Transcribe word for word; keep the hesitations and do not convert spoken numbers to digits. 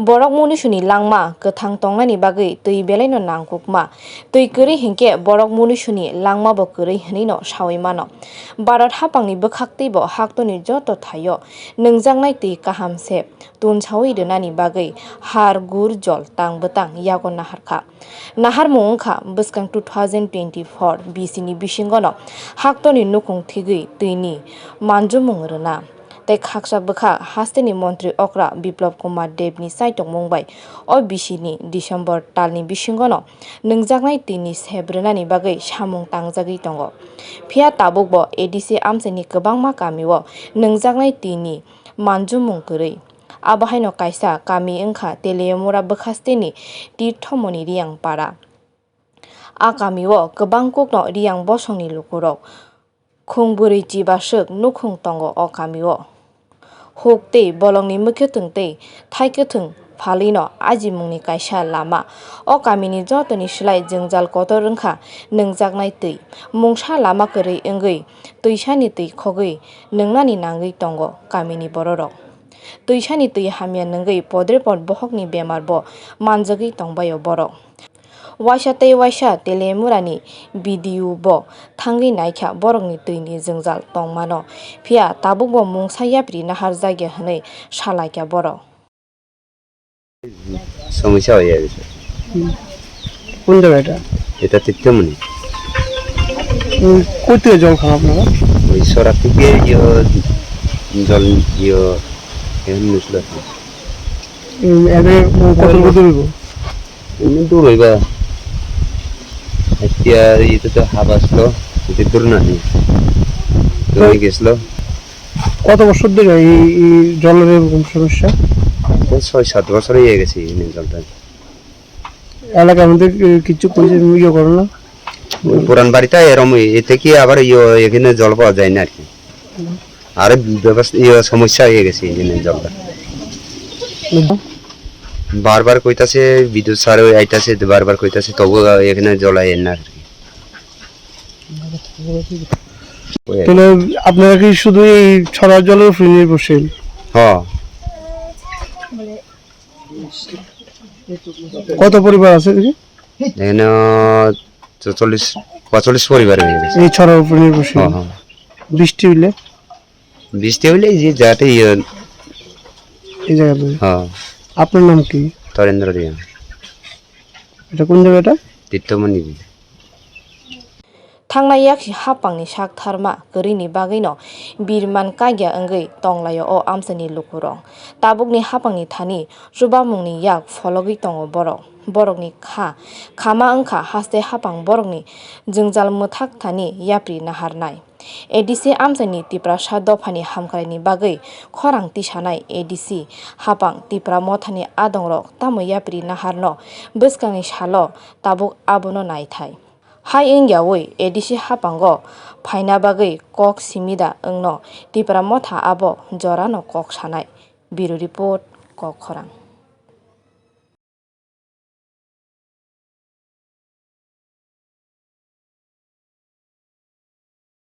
Borok munisuni langma kwthang tongnani bagwi twi belaino nangkukma. Twi kwrwi hinkhe borok munisuni langmabo kwrwi hwnwino sawi mano. Bharat haphangni bwkhaktwibo haktorni joto thaio nwngjaknai twi kaham se tunsawi rwnani bagwi Har Ghar Jal tang bwtang yago naharkha. Naharmung wngkha bwskang two thousand twenty-four B C ni bisingono haktorni nukhung thigwi twini manjumung rwna. Tei khaksa bwkha hasteni montri okra Biplab Kumar Debni chaitokmung bai o bisini December talni bisingono nwngjaknai twini sep rwnani bagwi samung tangjagwi tongo. Phiya tabukbo A D C amchaini kwbangma kamio nwngjaknai twini manjumung kwrwi. Abo haino kaisa kami wngkha Teliamura bwkhasteni Tirthomoni Riyang para. A kamio kwbang kukno Riyang bosongni lukurok. Khung bwrwi chibaswk nukhung tongo o kamio. Huk tei bolongni mwkhwtwng tei thaikwthwng phalwino ajimungni kaisa lama. O kamini jotoni slai jwngjal kotor wngkha nwngjaknai twi. Mungsa lama kwrwi wngwi twisani twi khogwi nwngnani nangwi tongo kamini bororok. Twisani twi hamya nwngwi podre pod bohokni bemarbo manjagwi tongbaio borok. Waisa tei waisa Teliamurani B D O bo thangwi naikha borokni twini jwngjal tongmano, phiya tabukbo mungsa yapri naharjakya hwnwi salaikha borok. সমস্যা হয়ে গেছে। কোন জায়গা এটা? এটা তীর্থমণি। উম, কই থেকে জল খান আপনারা? ওই সরা থেকে ইয়ে, জল ইয়ে, এখানে নিয়েছিল আর কি। উম, এখানে কত দূর হইব? এমনি দূর হইবা। এতিয়া এইটো তো হাফ আসলো, এতে দূর না নেই। তো তো হয়ে গেছিল। কত বছর ধরে এই, এই জলের এরকম সমস্যা? এই ছয় সাত বছর হয়ে গেছে এই জলটা। এলাকার মধ্যে কি-, কিছু পঞ্চায়েত ইয়ে করে না? ওই পুরান বাড়িটা এরম, এতে কি আবার ইয়ে, এখানে জল পাওয়া যায় না আর কি। আরো ব্যবস্থা, ইয়ে, সমস্যা হয়ে গেছে এই জন্য জলটা। বারবার কইতাছে, বিদ্যুৎ স্যার ওই আইতাছে, বারবার কইতাছে, তবু এখানে জল আয় না আর কি। ওই আর কি। তাহলে আপনারা কি শুধু এই ছড়া জলের উপরে নির্ভরশীল? হ্যাঁ। কত পরিবার আছে দেখি? এখানে চল্লিশ, পঁয়তাল্লিশ পরিবার হয়ে গেছে। এই ছড়ার উপরে নির্ভরশীল। হ্যাঁ, হ্যাঁ। বৃষ্টি হইলে? বৃষ্টি হইলে এই যে যাতে ইয়ে। এই জায়গাতে? হ্যাঁ। আপনার নাম কি? তরেন্দ্র রিয়াং। এটা কোন জায়গা এটা? তীর্থমণি। Thangnai yaksi haphangni sak tharma kwrwini bagwino birman kagya wngwi tonglaio o amchaini lukurok. Tabukni haphangni thani chubamungni yak phologwi tongo borok. Borokni kha, khama wngkha haste haphang borokni jwngjal mwthak thani yapri naharnai. A D C amchaini Tiprasa dophani hamkraini bagwi khorang tisanai A D C haphang Tipra mothani adongrok tamo yapri naharno bwskangni salo tabuk abono naithai. Hai wngyawi A D C haphango phaina bagwi kok simida wngno Tipra motha abo jorano kok sanai. Bureau Report, Kokkhorang.